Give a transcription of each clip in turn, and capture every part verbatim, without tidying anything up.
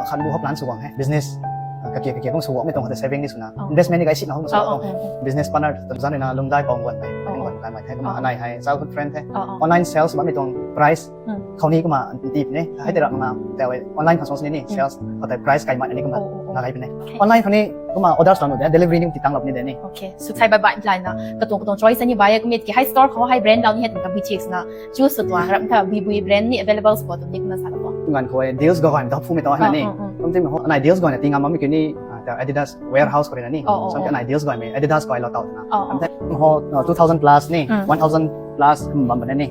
Khan bu ho plan sw guang he business. Kaki kaki kung sw guang mei tuang khou tei saving ni swna investment ni kai sina ho sw guang. Business partner tam zan na lungdai pang guan mei. Guan kai mei the kumna anai hei childhood friend the. Online sales bam mei tuang price khou ni kumna tip ne. Hei tei rak na tei online khang song sini ni sales khou tei price kai mei ni kumna na kai pine. Online khou ni kumna orders lan de delivery ni ti tang lap ni de ni. Okay, sw sai bai bai lai na katuang katuang choice ni bai kumit ki hei store khou hei brand lau ni hei tum ka boutique na choose sw tuang ram ka bui bui brand ni available sw tuang ni kumna sa la tuang. Ngan khou deals gay gay ta phu mei tuang na ni. Kum ti ho anai deals gay na ti ngam mei ki ni Adidas warehouse khou na ni. Sam ki anai deals gay mei Adidas gay la tau na. Am te ho two thousand plus ni one thousand plus bam bam ni.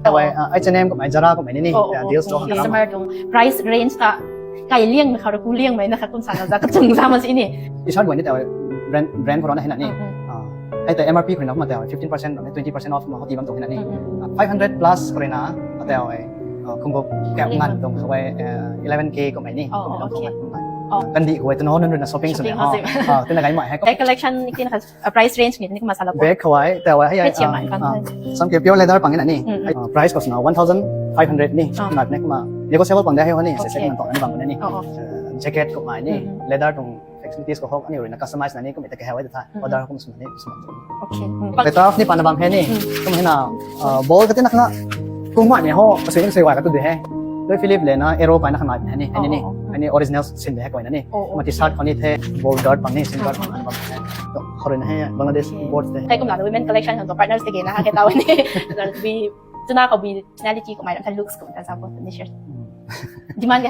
Tawai H and M kum ai Zara kum ai ni ni deals to customer tuang price range ta kai liang na kha ru ku liang mei na kha kum sa na za ka chung za ma si ni. T-shirt gay ni tawai brand brand khou na hei na ni. Hei ta M R P khou na ma tawai fifteen percent na twenty percent off ma hoti bam tuang hei na ni. Five hundred plus khou na tawai khunggop kap ngan tuang khou eleven K kum ai ni. Kandi khou tu no nun na shopping sw na. Tina kai mai hei. Collection ni tina price range ni kumna sa la. Bag khou tawai hei ai. Sam ki pure leather pang na ni. Price khou sw na one thousand five hundred ni. Ngat ne kumna negotiable pang de hei ho ni. Sese man tong ni bam na ni. Jacket kum ai ni leather tuang facilities khou hok ani rui na customize na ni kum ita kahei ta order kum sw ni sw. Okay. Pe taf ni pan bam hei ni. Kum hei na ball kati na khana kum mai ni ho pasui ni sui wai ka tu de hei. Louis Philippe le na Arrow pai na khana hei ni hei ni hei ni original sin de hei koi na ni. Ma T-shirt khou ni the ball dart pang ni sin dart pang bam hei. Khou rui na hei Bangladesh imports de. Hei kumna women collection khang tu partners te ge na ha ke tau ni. Bi tuna khou bi personality kum ai ram ta looks kum ta sa bo ni share. Demand ge